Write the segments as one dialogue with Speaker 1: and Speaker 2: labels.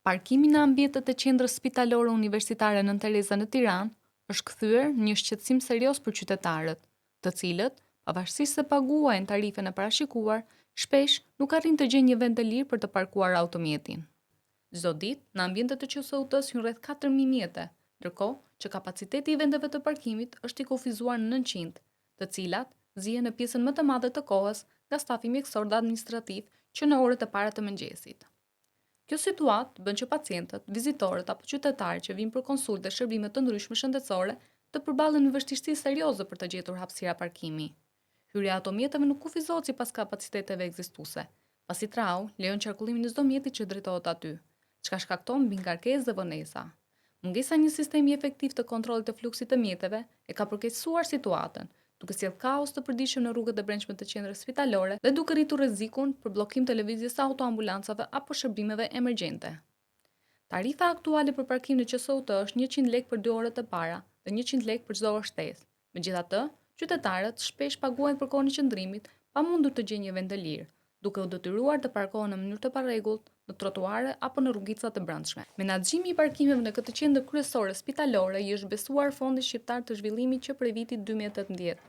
Speaker 1: Parkimi në ambientet e Qendrës Spitalore Universitare Nënë Tereza në Tiranë është kthyer në një shqetësim serioz për qytetarët, të cilët, pavarësisht se paguajnë tarifën e parashikuar, shpesh nuk arrijnë të gjejnë një vend të lirë për të parkuar automjetin. Çdo ditë, në ambientet e QSUT-së hyjnë rreth 4000 mjete, ndërkohë që kapaciteti i vendeve të parkimit është i kufizuar në 900, të cilat zihen në pjesën më të madhe të kohës nga stafi mjekësor dhe administrativ që në orët e para të mëngjesit. Kjo situatë bën që pacientët, vizitorët apo qytetarët që vijnë për konsultë dhe shërbime të ndryshme shëndetësore të përballen me vështirësi serioze për të gjetur hapësira parkimi. Hyrja e automjeteve nuk kufizohet sipas kapaciteteve ekzistuese, pasi trau lejon qarkullimin e çdo mjeti që drejtohet aty, çka shkakton mbingarkesë dhe vonesa. Mungesa e një sistemi efektiv të kontrollit të fluksit të mjeteve e ka përkeqësuar situatën, duke sjellë kaos të përditshëm në rrugët e brendshme të qendrës spitalore dhe duke rritur rrezikun për bllokim të lëvizjes së autoambulancave apo shërbimeve emergjente. Tarifa aktuale për parkim në QSUT është 100 lekë për dy orët e para dhe 100 lekë për çdo orë shtesë. Megjithatë, qytetarët shpesh paguajnë për kohën e qëndrimit pa mundur të gjejnë një vend të lirë, duke u detyruar të parkohen në mënyrë të parregullt në trotuare apo në rrugica të brendshme. Menaxhimi i parkimeve në këtë qendër kryesore spitalore i është besuar Fondit Shqiptar të Zhvillimit që prej vitit 2018.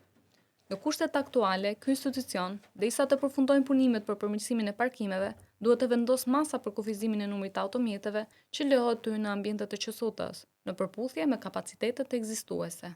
Speaker 1: Në kushtet aktuale, ky institucion, derisa të përfundojnë punimet për përmirësimin e parkimeve, duhet të vendosë masa për kufizimin e numrit të automjeteve që lejohet të hyjnë në ambientet e QSUT-së, në përputhje me kapacitetet ekzistuese.